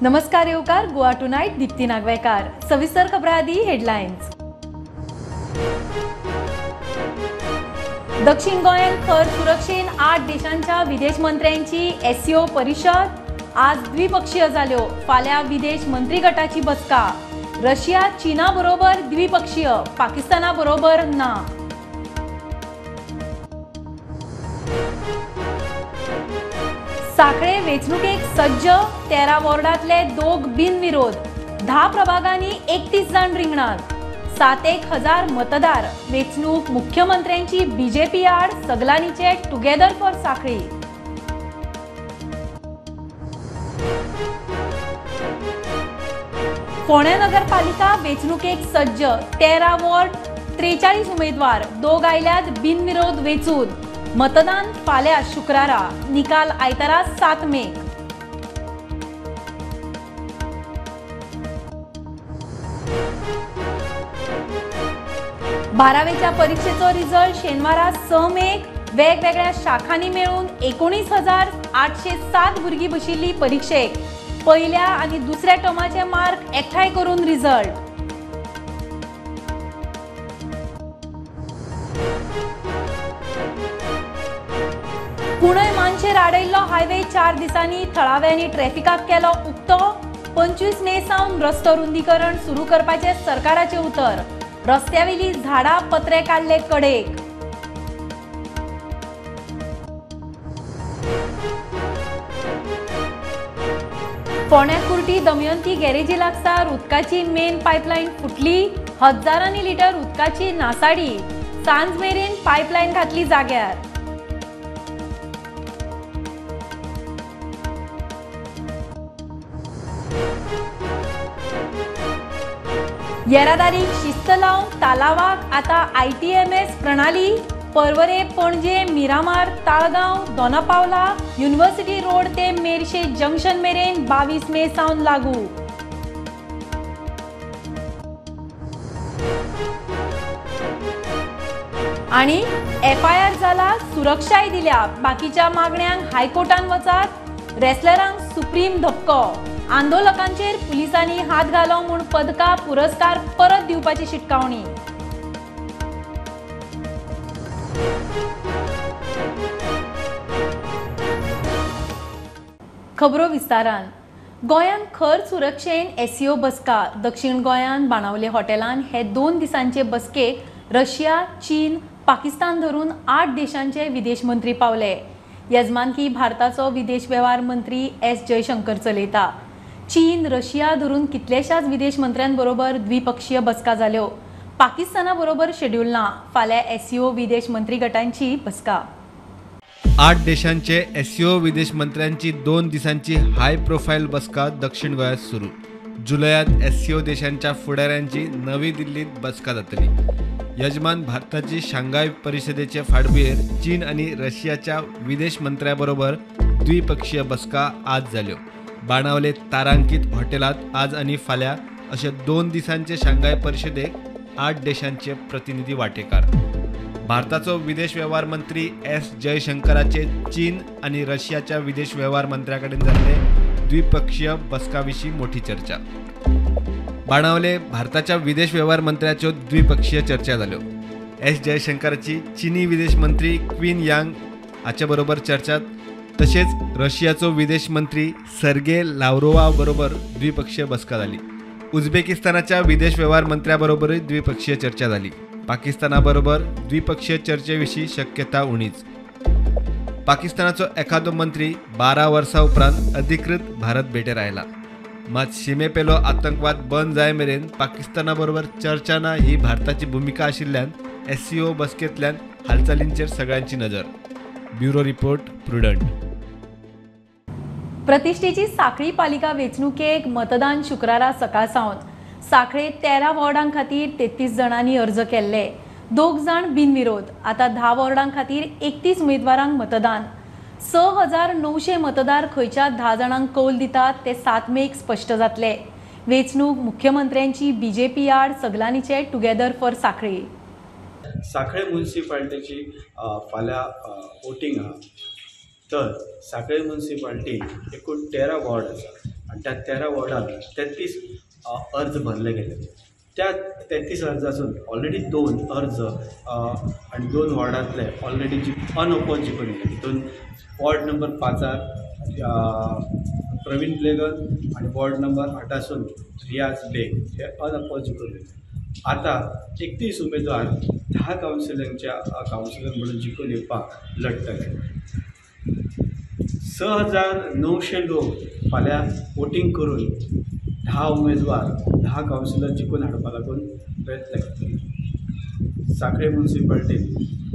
नमस्कार येवकार गोवा टुनायट दीप्ती नागवेकार. सविस्तर खबरां आदी हेडलायन्स. दक्षिण गोंयांत खर सुरक्षेन 8 देशांच्या विदेश मंत्र्यांची एससीओ परिशद आज द्विपक्षीय जाल्यो. फाल्यां विदेश मंत्री गटाची बसका. रशिया चीना बरोबर द्विपक्षीय, पाकिस्ताना बरोबर ना. साखळे वेंचणुकेक सज्ज, 13 वॉर्डांतले 2 बिनविरोध, 10 प्रभागांनी 31 जाण रिंगणात, 7,000 मतदार. वेंचणूक मुख्यमंत्र्यांची बीजेपी आड, सगलांनीचे टुगेदर फॉर साखळी. फोंडें नगरपालिका वेंचणुकेक सज्ज, 13 वॉर्ड 43 उमेदवार, 2 आयल्यात बिनविरोध वेंचून. मतदान फाल्यां शुक्रारा, निकाल आयतारा 7 मेक. बारावेच्या परीक्षेचो रिझल्ट शेनवारा 6 मेक. वेगवेगळ्या शाखांनी मेळून 19,807 भुरगीं बशिल्ली परीक्षेक. पयल्या आनी दुसऱ्या टर्माचे मार्क एकठांय करून रिझल्ट. कुणय मानशेर आडयल्लो हायवे 4 दिसांनी थळाव्यांनी ट्रॅफिकाक केलो उक्तो. 25 मे सावन रस्तो रुंदीकरण सुरू करपाचें सरकाराचें उतर. रस्त्यावेली झाडां पत्रे काडले कडेक. फोंड्या कुर्टी दमयंती गॅरेजी लागसार उदकाची मेन पायपलायन फुटली. हजारांनी लिटर उदकाची नासाडी. सांज मेरेन पायपलायन घातली जाग्यार. येरादारीक शिस्त लावंक तालावाक आतां ITMS प्रणाली. पर्वरे, पणजे, मिरामार, ताळगांव, दोनापावला, युनिव्हर्सिटी रोड ते मेरशे जंक्शन मेरेन 22 मे सावन लागू. आनी FIR जाला, सुरक्षाय दिल्या. बाकीच्या मागण्यांक हायकोर्टान वचात. रेसलरांक सुप्रीम धपको. आंदोलकांचेर पुलिसांनी हात घालो म्हूण पदकां पुरस्कार परत दिवपाची शिटकावणी. खबरो विस्तारान. गोंयांत खर सुरक्षेन एससीओ बसका. दक्षिण गोंयांत बाणावले हॉटेलान हे 2 दिसांचे बसकेक रशिया, चीन, पाकिस्तान धरून 8 देशांचे विदेश मंत्री पावले. येजमानकी भारताचो विदेश वेव्हार मंत्री एस जयशंकर चलयता. चीन, रशिया धरून कितल्याशाच विदेश मंत्र्यांबरोबर द्विपक्षीय बसका जाल्यो. पाकिस्ताना बरोबर शेड्यूल ना. फाल्यां एससीओ विदेश मंत्री गटांची बसका. 8 देशांचे एससीओ विदेश मंत्र्यांची 2 दिसांची हाय प्रोफाईल बसका दक्षिण गोंयांत सुरू. जुलयात एससीओ देशांच्या फुडाऱ्यांची नवी दिल्लीत बसका जातली. यजमान भारताची शांघाय परिषदेचे फाटभुंयेर चीन आनी रशियाच्या विदेश मंत्र्याबरोबर द्विपक्षीय बसका आज जाल्यो. बाणावले तारांकित हॉटेलात आज आनी फाल्यां अशे 2 दिसांचे शांघाय परिषदेक 8 देशांचे प्रतिनिधी वांटेकार. भारताचो विदेश वेव्हार मंत्री एस जयशंकराचे चीन आनी रशियाच्या विदेश वेव्हार मंत्र्या कडेन जाल्ले द्विपक्षीय बसका विशीं मोठी चर्चा. बाणावले भारताच्या विदेश वेव्हार मंत्र्याच्यो द्विपक्षीय चर्चा जाल्यो. एस जयशंकराची चीनी विदेश मंत्री क्वीन यांग हाचे बरोबर चर्चा, तशेंच रशियाचो विदेश मंत्री सर्गे लाव्रोवा बरोबर द्विपक्षीय बसका जाली. उझबेकिस्तानाच्या विदेश वेव्हार मंत्र्याबरोबरय द्विपक्षीय चर्चा जाली. पाकिस्ताना बरोबर द्विपक्षीय चर्चेविशीं शक्यता उणीच. पाकिस्तानाचो एखादो मंत्री 12 वर्सां उपरांत अधिकृत भारत भेटेर आयला. मात शिमेपेलो आतंकवाद बंद जाय मेरेन पाकिस्ताना बरोबर चर्चा ना ही भारताची भुमिका आशिल्ल्यान एससीओ बसकेंतल्यान हालचालींचेर सगळ्यांची नजर. Bureau report, Prudent. प्रतिष्ठेची साखळी पालिका वेंचणुकेक मतदान शुक्रारा सकाळ सावन. साखळे 13 वॉर्डां खातीर 33 जाणांनी अर्ज केल्ले, 2 जाण बिनविरोध. आतां 10 वॉर्डां खातीर 31 उमेदवारांक मतदान. 6,900 मतदार खंयच्या 10 जाणांक कौल दितात ते 7 मेक स्पश्ट जातले. वेंचणूक मुख्यमंत्र्यांची बीजेपी आड, सगलांनीचे टुगेदर फॉर साखळी. साखळे म्युनिसिपालिटीची फाल्यां वोटींग आहा. तर साखळे म्युनिसिपालिटीन एकूण 13 वॉर्ड आसा आनी त्या 13 वॉर्डान 33 अर्ज भरले गेले. त्या 33 अर्जासून ऑलरेडी 2 अर्ज आनी 2 वॉर्डांतले ऑलरेडी अनओपोज जिखून येयले. तितून वॉर्ड नंबर 5 प्रवीण ब्लेगन आनी वॉर्ड नंबर 8 रियाज बेग हे अनअपोज जिखून येयले. आतां 31 उमेदवार 10 कावन्सिलरांच्या कावन्सिलर म्हणून जिखून येवपाक लडटले. 6900 लोक फाल्यां वोटींग करून 10 उमेदवार 10 कावन्सिलर जिखून हाडपा लागून प्रयत्न करतले. सांखळे म्युनिसिपालिटीन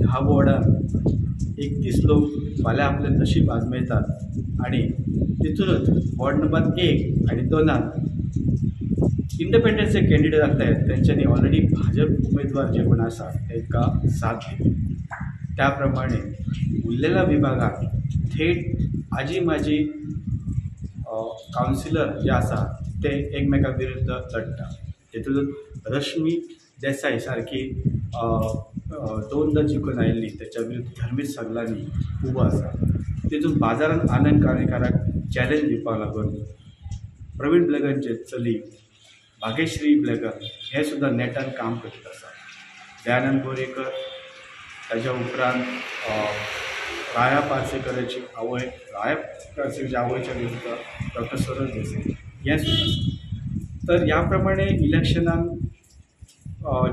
10 वॉर्डान 31 लोक फाल्यां आपलें नशीब आजमायतात आनी तितूनच वॉर्ड नंबर 1 आनी 2 इंडिपेंडंटचे कॅन्डिडेट आसले तेंच्यांनी ऑलरेडी भाजप उमेदवार जे कोण आसा तांकां साथ दिली. त्या प्रमाणे उरलेल्या विभागांत थेट आजी माजी कावन्सिलर जे आसा ते एकमेका विरुद्ध लडटा. तेतून रश्मी देसाई सारकी 2दा जिखून आयिल्ली त्याच्या विरुद्ध धर्मेश सगलांनी उबो आसा. तेतून बाजारांत आनंद काणेकाराक चॅलेंज दिवपाक लागून प्रवीण ब्लेगनचे चली भाग्यश्री ब्लेगन हे सुद्दां नेटान काम करीत आसा. दयानंद बोरेकर, ताच्या उपरांत राया पार्सेकराची आवय, राया पार्सेकराच्या आवयच्या विरुद्ध डॉक्टर सरोज देसाई हें सुद्दां आसा. तर ह्या प्रमाणे इलेक्शनान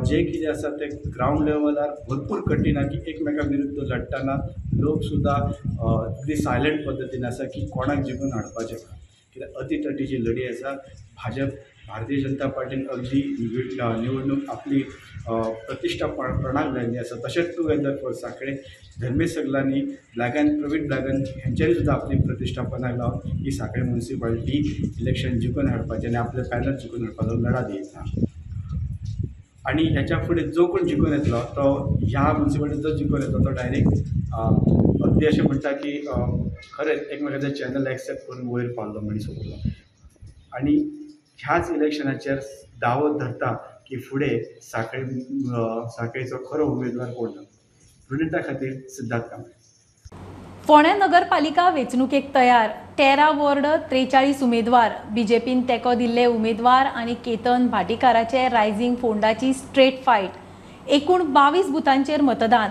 जे कितें आसा तें ग्रावंड लेवलार भरपूर कठीण आहा की एकमेका विरुद्ध लडटना लोक सुद्दां अगदी सायलंट पद्दतीन आसा की कोणाक जिखून हाडपाचें ना, कित्याक अतितटीची लढी आसा. भाजप भारतीय जनता पार्टीन अगदी निवडणूक आपली प्रतिश्ठा प्रणाक लायिल्ली आसा. तशेंच टुगेदर फॉर सांखळे धर्मेश सगलांनी ब्लॅगन प्रवीण ब्लॅगन हेंच्यांनी सुद्दां आपली प्रतिश्ठा पणाक लावन ही सांखळे म्युनिसिपालिटी इलेक्शन जिखून हाडपाचें आनी आपलें पॅनल जिखून हाडपाचो लढा दिता. आनी ह्याच्या फुडें जो कोण जिखून येतलो तो ह्या म्युनिसिपालिटी जो जिखून येतलो तो डायरेक्ट अगदी अशें म्हणटा की खरेंच एकमेकाचें चॅनल एक्सेप्ट करून वयर पावलो मनीस वतलो. आनी ह्याच इलेक्शनाचेर दावो धरता की फुडें सांखळे सांखळेचो खरो उमेदवार कोण ना. प्रुडंटा खातीर सिद्धार्थ कांबळे. फोंड्या नगरपालिका वेंचणुकेक तयार. 13 वॉर्ड 43 उमेदवार. बीजेपीन तेंको दिल्ले उमेदवार आनी केतन भाटीकाराचे रायझिंग फोंडाची स्ट्रेट फायट. एकूण 22 बुथांचेर मतदान.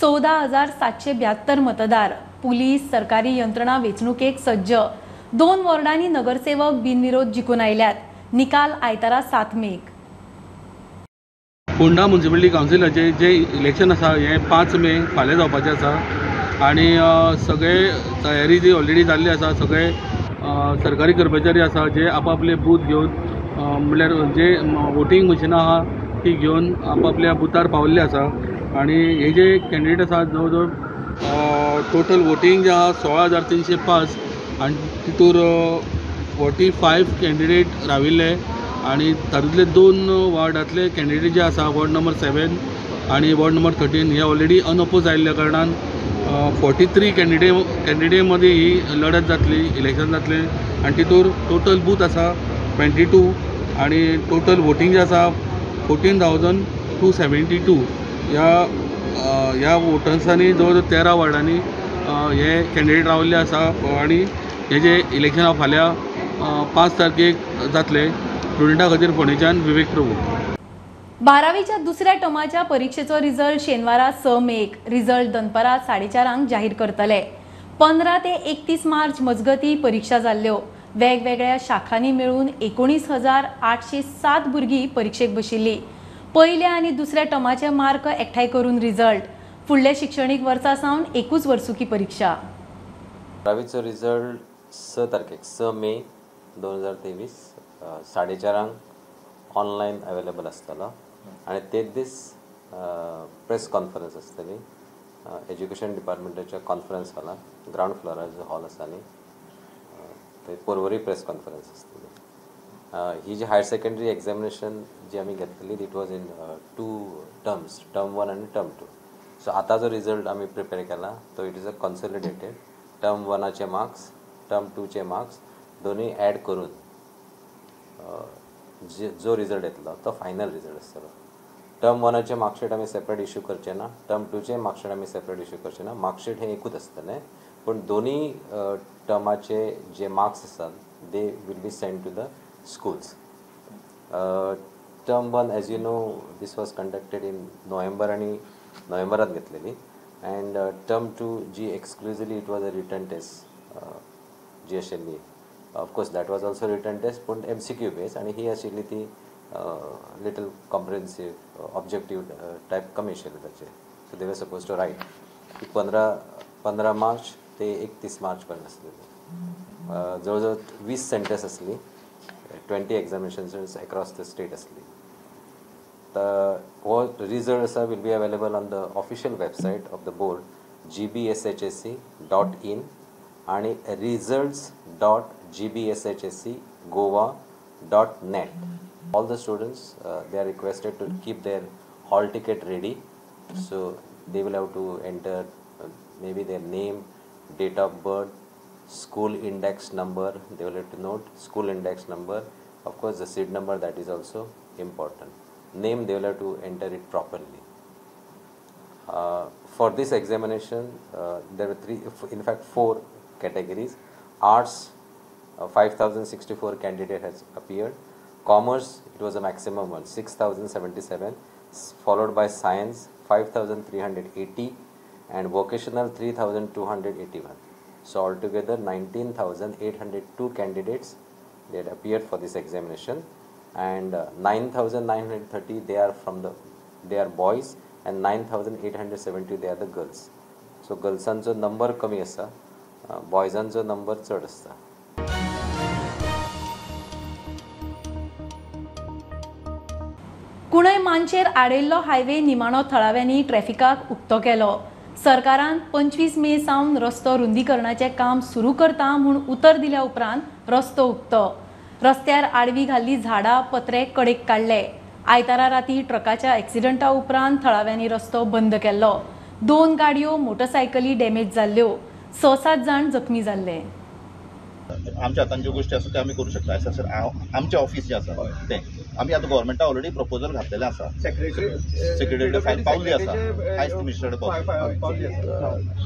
14,772 मतदार. पुलीस सरकारी यंत्रणा वेंचणुकेक सज्ज. 2 वॉर्डांनी नगरसेवक बिनविरोध जिखून आयल्यात. निकाल आयतारा 7 मेक. फोंडा म्युनिसिपालिटी कावन्सिलाचे जे इलेक्शन आसा हें 5 मे फाल्यां जावपाचें आसा आनी सगळे तयारी जी ऑलरेडी जाल्ली आसा. सगळे सरकारी कर्मचारी आसा जे आपापले बूथ घेवन म्हणल्यार जे वोटींग मशिनां आहा ती घेवन आपापल्या बुथार पावल्ले आसा. आनी हे जे कॅन्डिडेट आसा जवळ जवळ टोटल वोटींग जे आहा 16,305 आनी तितूर 45 कॅन्डिडेट राविल्ले आनी तातूंतले 2 वॉर्डांतले कॅन्डिडेट जे आसा वॉर्ड नंबर 7 आनी वॉर्ड नंबर 13 हे ऑलरेडी अनओपोज आयिल्ल्या कारणान 43 कॅन्डिडेट मदीं ही लढत जातली, इलेक्शन जातलें. आनी तितूर टोटल बूथ आसा 22 आनी टोटल वोटींग जे आसा 14,272 ह्या वोटर्सांनी जवळ जवळ 13 वॉर्डांनी हे कॅन्डिडेट रावल्ले आसा. आनी हे जे इलेक्शन फाल्यां 5 तारखेक जातले. प्रुडंटा खातीर फोंडेच्यान विवेक प्रभू. 12वीच्या दुसऱ्या टर्माच्या परीक्षेचो रिजल्ट शेनवारा 6 मेक. रिजल्ट दनपरां 4:30 जाहीर करतले. 15 ते 31 मार्च मजगती परीक्षा जाल्ल्यो. वेगवेगळ्या शाखांनी मेळून 19,807 भुरगीं परीक्षेक बशिल्ली. पयल्या आनी दुसऱ्या टर्माचे मार्क एकठांय करून रिजल्ट. फुडल्या शिक्षणीक वर्सा सावन एकूच वर्सुकी परीक्षा. 12वीचो रिजल्ट 6 तारखेक 6 मे 2023 4:30 ऑनलायन अवेलेबल आसतलो आनी तेच दीस प्रेस कॉन्फरन्स आसतली एज्युकेशन डिपार्टमेंटाच्या कॉन्फरन्स हॉलान, ग्रावंड फ्लोरार जो हॉल आसा न्ही थंय पोरवरी प्रेस कॉन्फरन्स आसतली. ही जी हायर सेकंडरी एग्जामिनेशन जी आमी घेतलेली it was in 2 terms, term 1 आनी टर्म 2. सो आतां जो रिजल्ट आमी प्रिपेर केला तो it is a consolidated. Term 1चे marks, term 2चे marks दोनूय एड करून जो रिजल्ट येतलो तो फायनल रिजल्ट आसतलो. टर्म 1चे मार्कशीट आमी सेपरेट इशू करचे ना, टर्म 2चे मार्कशीट आमी सेपरेट इशू करचे ना. मार्कशीट हें एकूच आसतलें, पूण दोनूय टर्माचे जे मार्क्स आसात they will be send to the schools. Term 1, as you know, this was conducted in November आनी नोव्हेंबरात घेतलेली, and term 2 ji exclusively it was a written test जी आशिल्ली. Of course that was also written test पूण MCQ base, आनी ही आशिल्ली ती little कॉम्प्रिहेन्सीव objective type कमी आशिल्ले ताचेर. So they were suppose to write. ती 15 मार्च ते 31 मार्च पर्यंत आसलेली. जवळ जवळ 20 सेंटर्स आसली, 20 एक्झामिनेशन्स अक्रॉस the state आसली. तर हो रिजल्ट आसा will be available on the official website of the board gbshsc.in आणि results.gbshscgoa.net. All the students they are requested to keep their hall ticket ready, so they will have to enter maybe their name, date of birth, school index number. They will have to note school index number, of course the seat number, that is also important. Name they will have to enter it properly. For this examination there were 4 categories. Arts, 5,064 candidate has appeared. Commerce, it was a maximum one, 6,077, followed by science 5,380 and vocational 3,281. So altogether 19,802 candidates they had appeared for this examination, and 9,930 they are they are boys and 9,870 they are the girls. So गर्ल्सांचो number कमी आसा, बॉयजांचो number चड आसता. कुणय मानशेर आडयल्लो highway निमाणो थळाव्यांनी ट्रॅफिकाक उक्तो केलो. सरकारान 25 मे सावन रस्तो रुंदीकरणाचें काम सुरू करता म्हूण उतर दिल्या उपरांत रस्तो उक्तो. रस्त्यार आडवी घाल्ली झाडां पत्रे कडेक काडले. आयतारा राती ट्रकाच्या एक्सिडंटा उपरांत थळाव्यांनी रस्तो बंद केल्लो. 2 गाडयो मोटरसायकली डॅमेज जाल्ल्यो. 6-7 जाण जखमी जाल्ले. आमच्या हातान ज्यो गोश्टी आसा त्यो आमी करूं शकता. सर आमचें ऑफीस जें आसा तें आमी आतां गव्हर्मेंटा ऑलरेडी प्रपोजल घातलेलें आसा, सेक्रेटरी फायल पावली आसा, आयज मिनिस्टर पावली.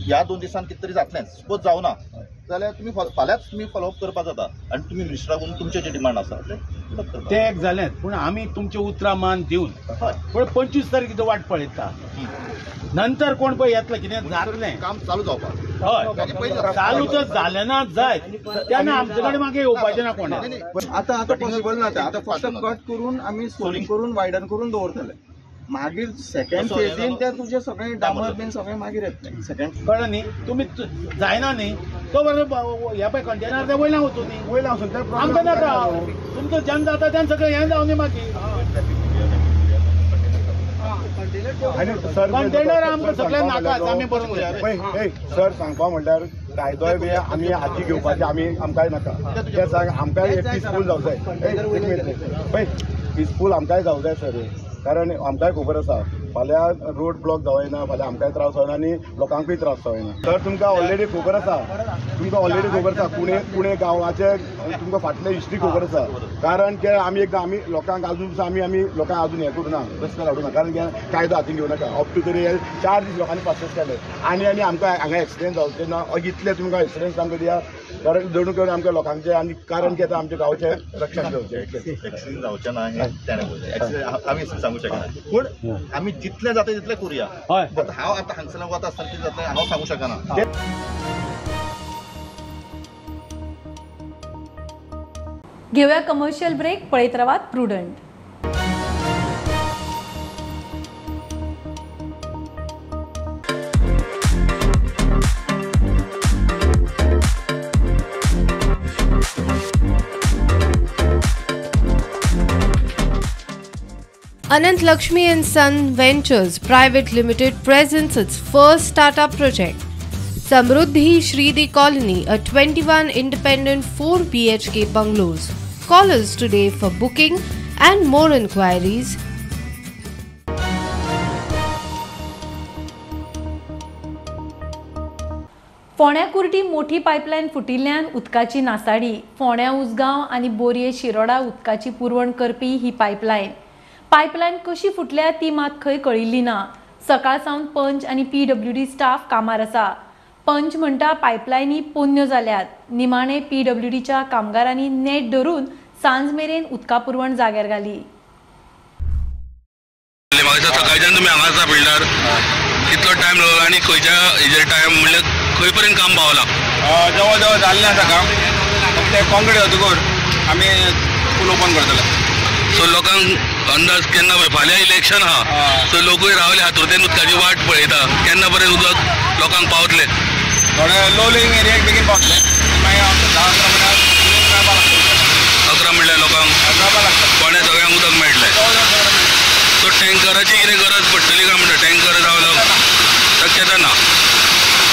ह्या 2 दिसान कितें तरी जातलेंच. सपोज जावना जाल्यार तुमी फाल्यांच तुमी फॉलोअप करपा जाता आनी तुमी मिनिस्टराक वचून तुमचें जें डिमांड आसा तें तें एक जालेंच. पूण आमी तुमचें उतरां मान दिवन पूण 25 तारखेचो वाट पळयता, नंतर कोण पळय येतलें कितें जातलें काम चालू जावपाक. हय, चालू तर जालें ना जायत तेन्ना आमचे कडेन मागीर येवपाचें ना कोणें. आतां आतां पॉसिबल ना तें. आतां फक्त कट करून आमी सोलिंग करून वायडन करून दवरतले, मागीर सेकंड फेजीन ते तुजे सगळे डांबर बीन सगळें मागीर येतलें सेकंड. कळ्ळें न्ही? तुमी जायना न्ही तो बरोबर ह्या पळय कंटेनर ते वयल्यान वचूं न्ही, वयल्यान वचून आमकां नाका. तुमचो जेन्ना जाता तेन्ना सगळें हें जावं न्ही मागीर. कंटेनर आमकां सगळ्यांक नाकाच, आमी बरोवन सर सांगपा म्हणल्यार कायदोय बी आमी हाती घेवपाचे आमी आमकांय नाका. ते सांग आमकांय एक पिसफूल जावं जाय, पळय पिसफूल आमकांय जावं जाय सर, कारण आमकांय खबर आसा फाल्यां रोड ब्लॉक जावना, फाल्यां आमकांय त्रास जावना आनी लोकांकूय त्रास जावना. तर तुमकां ऑलरेडी खबर आसा, तुमकां ऑलरेडी खबर आसा कुणे कुणे गांवाचे तुमकां फाटले हिस्ट्री खबर आसा. कारण की आमी एकदां आमी लोकांक अजून आमी आमी लोकांक अजून हें करूं ना, रस्त्यार हाडूं ना, कारण कायदो हातीन घेवं नाका. अप टू तरी 4 दीस लोकांनी प्रोसेस केले आनी आनी आमकां हांगा एक्सिडंट जावचे ना, इतले तुमकां एक्सिडंट आमकां दिया, कारण जणू करून आमकां लोकांचे आनी कारण की आतां आमच्या गांवचें रक्षण जावचें. एक्सिडंट जावचें ना हें ताणें पळयलें, आमी सांगू शकना, पूण आमी जितलें जाता तितलें करुया. हांव आतां हांगसरल्यान वता आसतना कितें जातलें हांव सांगू शकना. घेवया कमर्शियल ब्रेक, पळयत रावात Prudent. Anant Lakshmi and Son Ventures Private Limited presents its first startup project, Samruddhi Shridi Colony, a 21 independent 4 BHK bungalows. Call us today for booking and more inquiries. फोंड्या कुर्टी मोठी पायपलायन फुटिल्ल्यान उदकाची नासाडी. फोंड्या उसगांव आनी बोरये शिरोडा उदकाची पुरवण करपी ही पायपलायन. पायपलायन कशी फुटल्या ती मात खंय कळिल्ली ना. सकाळ सावन पंच आनी PWD staff कामार आसा. पंच म्हणटा पायपलायनी पोन्न्यो जाल्यात. निमाणे पीडब्ल्यूडीच्या कामगारांनी नेट धरून सांज मेरेन उदका पुरवण जाग्यार घाली. सकाळच्यान तुमी हांगा आसा बिल्डर, कितलो टायम लागलो आनी खंयच्या हेजेर टायम म्हणल्यार खंय पर्यंत काम पावलां? जवळ जवळ जाल्लें आसा काम, फक्त कॉन्क्रीट जातकूच आमी पूल ओपन करतले. सो लोकांक अंदाज केन्ना फाल्यां इलेक्शन आहा, सो लोकूय रावले हातुरतेन उदकाची वाट पळयता, केन्ना पर्यंत उदक लोकांक पावतले? थोडे लो लिव्हिंग एरियाक बेगीन पावतले, मागीर 10 11 म्हणल्यार मेळपाक लागतले. 11 म्हणल्यार लोकांक मेळपाक लागता, कोणे सगळ्यांक उदक मेळटलें. सो टँकराची कितें गरज पडटली काय म्हणटा? टँकर जावं शक्यता ना.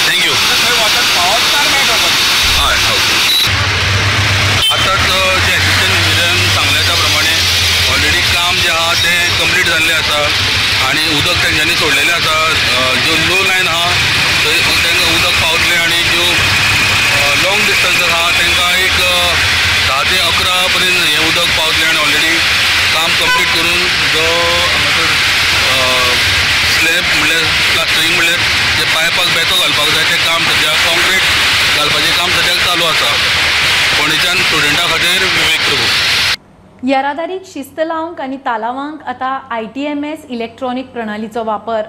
Thank you. हय, ओके. आतांच जे एसिस्टंट इंजिनियरान सांगलें त्या प्रमाणे ऑलरेडी काम जें आहा तें कंप्लीट जाल्लें आसा आनी उदक तेंच्यांनी सोडलेलें आसा. ज्यो लो लायन आहा थंय तांकां उदक पावतलें आनी ज्यो लॉंग डिस्टन्स आहा तांकां एक 10 ते 11 पर्यंत हें उदक पावतलें आनी ऑलरेडी काम कंप्लीट करून जो हांगासर स्लॅब म्हणल्यार प्लास्टरींग म्हणल्यार जे पायपाक बेतो घालपाक जाय तें काम सद्या कॉन्क्रीट घालपाचें काम सद्याक चालू आसा. फोंडेच्यान स्टुडंटा खातीर विवेक प्रभू. येरादारीक शिस्त लावंक आनी तालावांक आतां ITMS electronic प्रणालीचो वापर.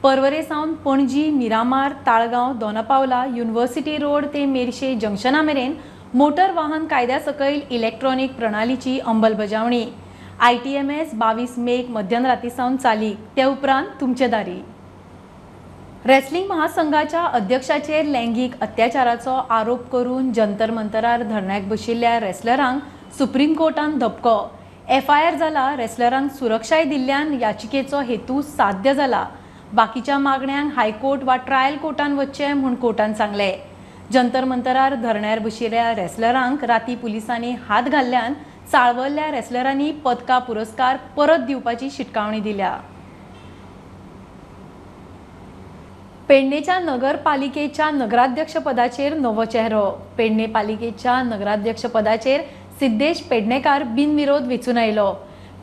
पर्वरे सावन पणजी, मिरामार, ताळगांव, दोनापावला, युनिव्हर्सिटी रोड ते मेरशे जंक्शना मेरेन मोटर वाहन कायद्या सकयल इलेक्ट्रॉनिक प्रणालीची अंमलबजावणी. ITMS 22 मेक मध्यराती सावन चालीक, ते उपरांत तुमचे दारी. रेसलिंग महासंघाच्या अध्यक्षाचेर लैंगीक अत्याचाराचो आरोप करून जंतर मंतरार धरण्याक बशिल्ल्या रेसलरांक सुप्रीम कोर्टान धपको. FIR जाला. रेसलरांक सुरक्षाय दिल्ल्यान याचिकेचो हेतू साध्य जाला. बाकीच्या मागण्यांक हायकोर्ट वा ट्रायल कोर्टान वचचें म्हूण कोर्टान सांगलें. जंतर मंतरार धरण्यार बशिल्ल्या रेसलरांक राती पुलिसांनी हात घाल्ल्यान चाळवल्ल्या रेसलरांनी पदका पुरस्कार परत दिवपाची शिटकावणी दिल्या. पेडणेच्या नगरपालिकेच्या नगराध्यक्षपदाचेर नवो चेहरो. पेडणे पालिकेच्या नगराध्यक्षपदाचेर सिद्धेश पेडणेकार बिनविरोध वेंचून आयलो.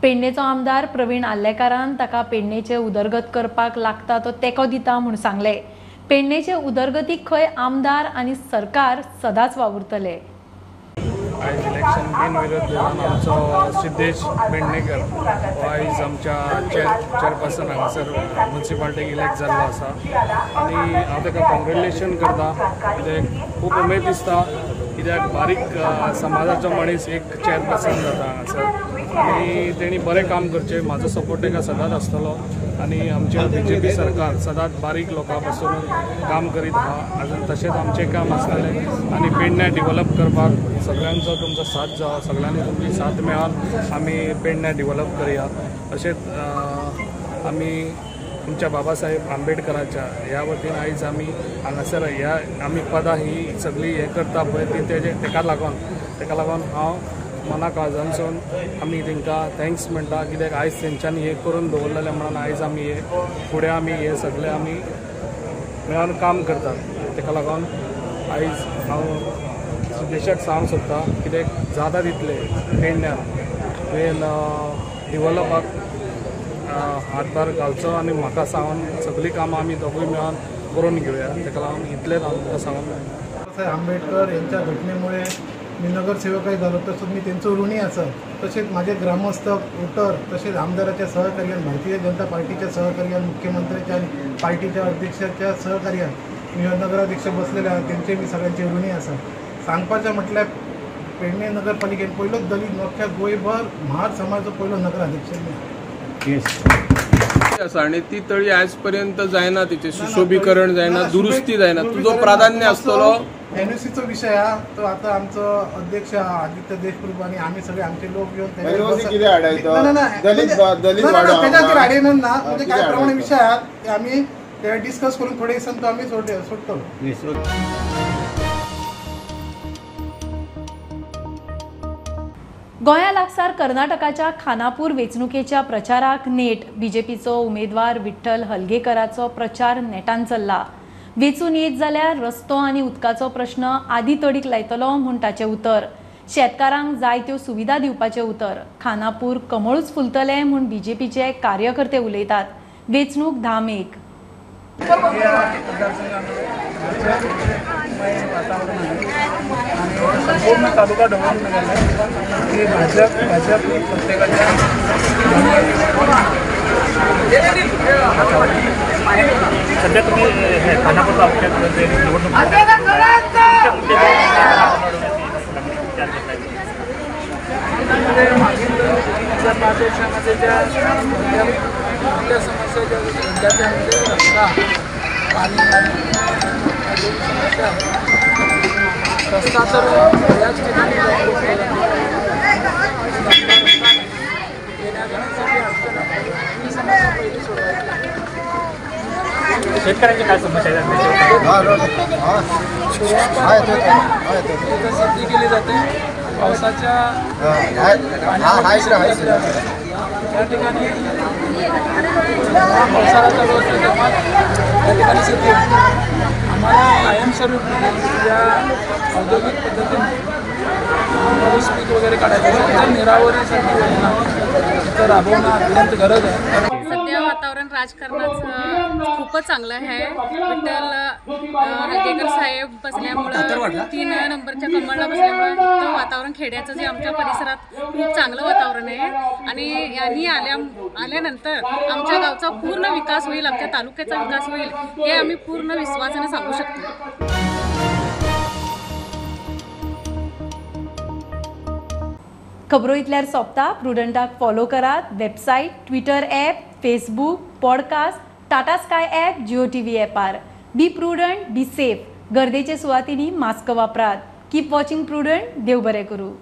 पेडणेचो आमदार प्रवीण आर्लेकारान ताका पेडणेचे उदरगत करपाक लागता तो तेंको दिता म्हूण सांगलें. पेडणेचे उदरगतीक खंय आमदार आनी सरकार सदांच वावुरतले. आयज इलेक्शन बिनविरोध जावन आमचो सिद्धेश पेडणेकर हो आयज आमच्या चेअरपर्सन हांगासर मुन्सिपालिटीक इलेक्ट जाल्लो आसा आनी हांव ताका कॉंग्रेच्युलेशन करता. कित्याक खूब उमेद दिसता, कित्याक बारीक समाजाचो मनीस एक चेअरपर्सन जाता हांगासर आनी तेणी बरें काम करचें. म्हाजो सपोर्ट ताका सदांच आसतलो आनी आमचें BJP सरकार सदांच बारीक लोकां पासून काम करीत आहा. आजून तशेंच आमचें काम आसतलें आनी पेडण्यां डिवलप करपाक सगळ्यांचो तुमचो साथ जावो, सगळ्यांनी तुमची साथ मेळोन आमी पेडण्यां डिवलप करया. तशेंच आमी आमच्या बाबासाहेब आंबेडकराच्या ह्या वतीन आयज आमी हांगासर ह्या आमी पदां ही सगळीं हें करता पळय ती तेजे तेका लागून हांव मना काळजांसून आमी तांकां thanks म्हणटा. कित्याक आयज तेंच्यांनी हें करून दवरलेलें म्हणून आयज आमी हे फुडें आमी हे सगळे आमी मेळोन काम करतात. तेका लागून आयज हांव सिद्धेशाक सांगूंक सोदता, कित्याक जाता तितले पेडण्यान तुवें डिवलपाक हातभार घालचो आनी म्हाका सांगून सगळीं कामां आमी दोगूय मेळोन करून घेवया. तेका लागून इतलेंच हांव तुका सांगून. बाबासाहेब आंबेडकर यांच्या घटनेमुळे मी नगरसेवकही झालो, तसंच मी त्यांचं ऋणी आसा. तसेच माझे ग्रामस्थ वोटर तसेच आमदाराच्या सहकार्यान, भारतीय जनता पार्टीच्या सहकार्यान, मुख्यमंत्र्याच्या आणि पार्टीच्या अध्यक्षाच्या सहकार्यान मी नगराध्यक्ष बसलेले आहात, त्यांचे मी सगळ्यांचे ऋणी आसा. सांगपाचें म्हटल्यार पेडणे नगरपालिकेन पयलोच दलित अख्ख्या गोंयभर म्हार समाजाचो पयलो नगराध्यक्ष आसा आनी ती तळी आयज पर्यंत जायना, तिचें सुशोभीकरण जायना, दुरुस्ती जायना. तुजो प्राधान्य आसतलो एनओसीचो विशय हा तो आतां आमचो अध्यक्ष आदित्य देशप्रभू आनी आमी सगळे आमचे लोक येवन तेच्या खातीर हाडयना ना, म्हणजे काय प्रमाणे विशय आहात ते आमी ते डिस्कस करून थोडे दिसान तो आमी सोडटलो. गोंया लागसार कर्नाटकाच्या खानापूर वेंचणुकेच्या प्रचाराक नेट. बीजेपीचो उमेदवार विठ्ठल हलगेकराचो प्रचार नेटान चल्ला. वेंचून येत जाल्यार रस्तो आनी उदकाचो प्रश्न आदी तडीक लायतलो म्हूण ताचें उतर. शेतकारांक जाय त्यो सुविधा दिवपाचें उतर. खानापूर कमळूच फुलतलें म्हूण बीजेपीचे कार्यकर्ते उलयतात. वेंचणूक 10 मेक. भाजपमय वातावरण आहे आणि संपूर्ण तालुका ढवळून निघाला आहे की भाजप भाजप प्रत्येकाच्या. सध्या तुम्ही हे खानापूर तालुक्यात जे निवडणूक मागील 5 वर्षामध्ये ज्या मोठ्या समस्या ज्या विद्यार्थ्यांमध्ये रस्ता, पाणी दोन समस्या आहेत. रस्ता तर बऱ्याच ठिकाणी येण्याजाण्यासाठी अडचण आहे, ही समस्या पहिली सोडवायची आहे. शेतकऱ्यांची काय समस्या आहे? तिथं शेती केली जाते पावसाच्या त्या ठिकाणी पावसाळा चालू असतो तेव्हा त्या ठिकाणी शेती आम्हाला कायमस्वरूपी ज्या औद्योगिक पद्धतीने ऊस पीक वगैरे काढायचं असेल तर निरावरीसाठी योजना इथं राबवणं अत्यंत गरज आहे. सध्या वातावरण राजकारणाचं खूपच चांगलं आहे. विठ्ठल हलगेकर साहेब बसल्यामुळं, 3 नंबरच्या कमळला बसल्यामुळं इथं वातावरण खेड्याचं जे आमच्या परिसरात खूप चांगलं वातावरण आहे आणि यांनी आल्यानंतर आमच्या गावचा पूर्ण विकास होईल, आमच्या तालुक्याचा विकास होईल हे आम्ही पूर्ण विश्वासाने सांगू शकतो. खबरो इतल्यार सोंपता. प्रुडंटाक फॉलो करात. Website, Twitter app, Facebook, podcast, Tata Sky app, Jio TV ॲपार. Be prudent, be safe. गर्देचे सुवातींनी मास्क वापरात. Keep watching prudent. देव बरें करूं.